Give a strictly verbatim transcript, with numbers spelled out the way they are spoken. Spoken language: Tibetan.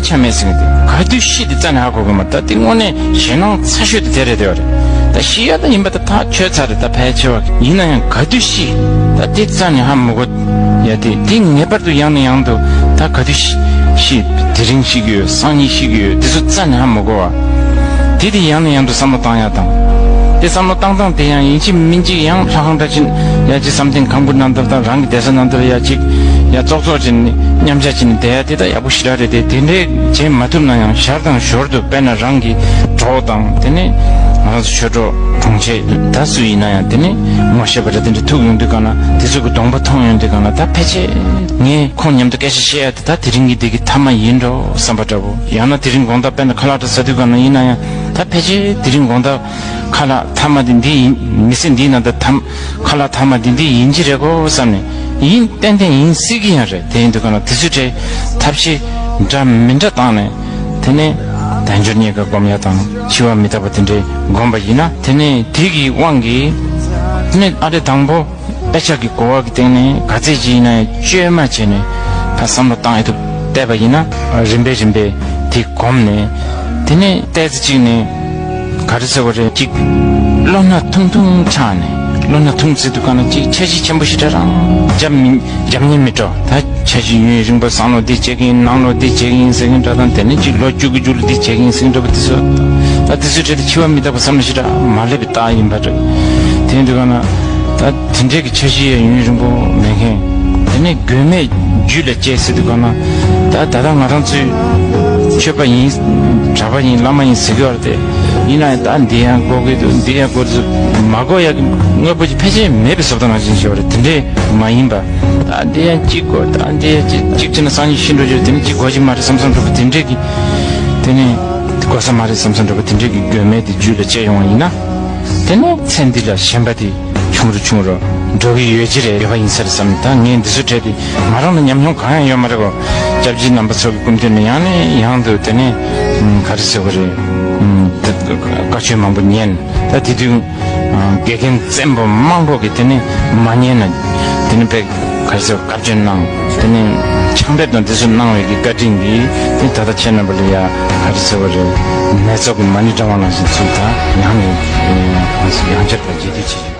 ཆ་མེད་ཟེར་གི་འདུག་ག་དུས་ཤི་དེ་རྩ་ནས་ཧ་གོ་གི་མ་རེད། ད་དེ་དངོས་གནས་ཞེད་སྣང་ཚ་ཤོས་དེ་དེ་རེད། དེ་བ་རེད། ད་ཤི་ཡ་ད་ཡིན་པ་ད་ཐག་ཆོད་ཚར་རེད། ད་ཕལ་ཆེ་བ་ཡིན་ན་ཡང་ག་དུས་ཤི་ད་དེ་རྩ་ནས་ཧ་མི་གོ་ཡ། དེ་དེ་ངེས་པར་དུ་ཡང་ནས་ཡང་དུ་ད་ག་དུས་ཤི་ཤི་དེ་རིང་ཤི་གི་ཡོད། སང་ཉིན་ཤི་གི་ཡོད། དེ་ཚོ་རྩ་ནས་ཧ་མི་གོ་བ། དེ་དེ་ཡང་ནས་ཡང་དུ་བསམ་བློ་བཏང་ཡ་དང་། དེ་བསམ་བློ་བཏང་སྟངས་དེ་ཡང་ཡིན་གཅིག་མིན་གཅིག་ཡང་ལྷ་ཁང་འདྲ་ཅིག་ཡ་གཅིག་བསམ་གཏན་ཁང་བུ་ནང་དུ་དང་རང་གི་བསྡད་ས་ནང་དུ་ཡ་གཅིག་ཡ་ཙོག་ཙོག་ཅིག་མཉམ་བཞག་ཅིག་ནས་བསྡད་ཡ་དེ་ད་ཡག་པོ་ཞེ་དྲག་རེད། དེ་དེ་འདྲའི་བྱེད་མ་ཐུབ་ན་ཡང་ཞར་དང་ཞོར་དུ་དཔེར་ན་རང་གི་གྲོགས་དང་དེ་ནས་ང་རང་ཚོ་ཆོས་གྲོགས་གྲོང་ཁྱེར་ད་སུ་ཡིན་ན་ཡང་དེ་ནས་ངོ་ཤེས་པ་འདྲ་དེ་འདྲ་ཐུག་ཡོང་དུས་གང་ན་དེ་ཚོ་གི་གདོང་པ་མཐོང་ཡོང་དུས་གང་ན་ད་ཕལ་ཆེར་ངས་ཁོང་མཉམ་དུ་སྐད་ཆ་བཤད་ཡ་དེ་ད་དེ་རིང་གི་འདི་གི་མཐའ་མ་ཡིན་འགྲོ་བསམ་པ་འདྲ་བོ། ཡང་ན་དེ་རིང་དགོང་དག་དཔེར་ན་ཁ་ལག་འདྲ་ཟ་དུས་གང་ན་ཡིན་ན་ཡང་ད་ཕལ་ཆེར་དེ་རིང་དགོང་དག་ཁ་ལག་མཐའ་མ་དེ་འདི་ཡིན། མི་ཚེ་འདིའི་ནང་དུ་མཐའ་ཁ་ལག་མཐའ་མ་འདི་འདི་ཡིན་གྱི་རེད་གོ་བསམ་ནས་ཡིན། ཏན་ཏན་ཡིན་སྲིད་ཀྱི་ཡང་རེད། དེ་ཡིན་དུས་གང་ན་དེ་ཚོའི་གྲས་ཐབས་ཤེས་འདྲ་མི་འདྲ་བཏང་ནས་དེ་ནས་དལ་འབྱོར་རྙེད་དཀའ་སྒོམ་ཡ་དང་འཆི་བ་མི་རྟག་པ་དེ་འདྲའི་སྒོམ་པ་ཡིན་ན་དེ་ནས་དེ་གི་དབང་གིས་དེ་ནས་ཨ་རེ་དང་པོ། དཔེ་ཆ་གི་གོ་བ་གི་སྟེང་ནས་ག་ཚད་ཅིག་ཡིན་ན་ཡང་བཅོས་མ་བྱས་ནས་ད་བསམ་བློ་བཏང་ཨེ་ཐུབ་བལྟས་པ་ཡིན་ན་རིམ་པས་རིམ་པས་དེ་གོམས་ནས་དེ་ནས་ཏོག་ཙམ་ཅིག་ནས་ག་རེ་ཟེར་བ་རེད། ཅིག་བློ་སྣ་ཐུང་ཐུང་ཆགས་ནས་བློ་སྣ་ཐུང་ཟེར་དུས་གང་ན་ཅིག་འཆར་གཞི་ཆེན་པོ་ཞིག་འདྲ་རང་རྒྱབ་མི་རྒྱབ་ཉན་མི་འགྲོ། ད་འཆར་གཞི་ཡུན་རིང་པོ་བསམ་བློ་འདི་བྱེད་ཀྱི་ཡིན། ནང་ལོགས་འདི་བྱེད་ཀྱི་ཡིན་ཟེར་མཁན་འདྲ་དང་དེ་ནས་ཅིག་ལོ་བཅུ་གི་མཇུག་ལ་འདི་བྱེད་ཀྱི་ཡིན་ཟེར་མཁན་འདྲ་པོ་དེ་ཚོ་ད་དེ་ཚོའི་གྲས་དེ་འཆི་བ་མི་རྟག་པ་བསམ་བློ་ཞིག་འདྲ་མ་སླེབས་པའི་རྟགས་ཡིན་པ་རེད། དེ་ཡིན་དུས་གང་ན་ད་དེ་འདྲའི་གི་འཆར་གཞི་ཡང་ཡུན་རིང་པོ་མེད་མཁན། དེ་ནས་དགོས་མེད་རྒྱུད་ལ་སྐྱེས་ཟེར་དུས་གང་ན་ད་ད་ལྟ་ང་རང་ཚོའི་ཆོས་པ་ཡིན་གྲྭ་པ་ཡིན་བླ་མ་ཡིན་ཟེར་གི་བར་དེ་ཡིན་ན་ཡང་ད་འདི་ཡང་དགོས་ཀྱི་འདུག་འདི་ཡང་དགོས་འདུག་མ་དགོས་ཡ་གི་དངོས་པོ་ཅིག་ཕལ་ཆེར་མེད་པའི་བཟོ་ལྟ་ནང་བཞིན་ཞིག་བ་རེད། དེ་འདྲས་མ་ཡིན་པ། ད་འདི་ཡང་གཅིག་དགོས། ད་འདི་ཡང་གཅིག་གཅིག་བྱས་ན་སང་ཉིན་ཤི་འགྲོ་རྒྱུ་རེད། དེ་ནི་གཅིག་དགོས་ཀྱི་མ་རེད་བསམ་བསམ་འགྲོ་བ་དེ་འདྲས་ཀྱི་དེ་ནི་དགོས་ས་མ་རེད་བསམ་བསམ་འགྲོ་བ་དེ་འདྲས་ཀྱི་དགོས་མེད་དེ་རྒྱུད་ལ་སྐྱེ་ཡོང་བ་ཡིན་ན། དེ་ནི་ཚེ་འདི་ལ་ཞེན་པ་དེ་ཆུང་རུ་ཆུང་རུ་འགྲོ་གི་ཡོད་ཀྱི་རེད། ཡོད་པ་ཡིན་ས་རེད་བསམ་ནས། ད་ངས་འདི་ཚོ་བྲལ་ཏེ་ང་རང་ལ་ཉམས་མྱོང་གང་ཡང་ཡོད་མ་རེད་གོ། སྐྱབས་རྗེ་རྣམ་པ་ཚོ་གི་སྐུ་མདུན་ནས་ཡང་ནས་ཡང་དུ་དེ་ནས་ག་རེ་ཟེར་བ་རེད། བཀའ་ཆོས་མང་པོ་ཉན། ད་དེ་དུས་དགེ་རྒན་བཙན་པོ་མང་པོ་གིས་དེ་ནས་མ་ཉན་ན་དེ་ནས་དཔེ་ག་རེ་ཟེར་བཀའ་བཀྱོན་གནང་། དེ་ནས་ཕྱག་འདེབས་དང་དེ་ཚོ་གནང་བའི་གི་བཀའ་དྲིན་གྱིས་དེ་ད་ལྟ་ཁྱེད་རྣམ་པ་ལ་ཡ་ག་རེ་ཟེར་བ་རེད། ནད་ཚོགས་ཀྱི་མ་ཎི་བགྲང་བ་ནང་བཞིན་ཚུལ་དང་ཡང་ནས་ཡང་བསྐྱར་དུ་རྗེས་ཟློས་བྱེད།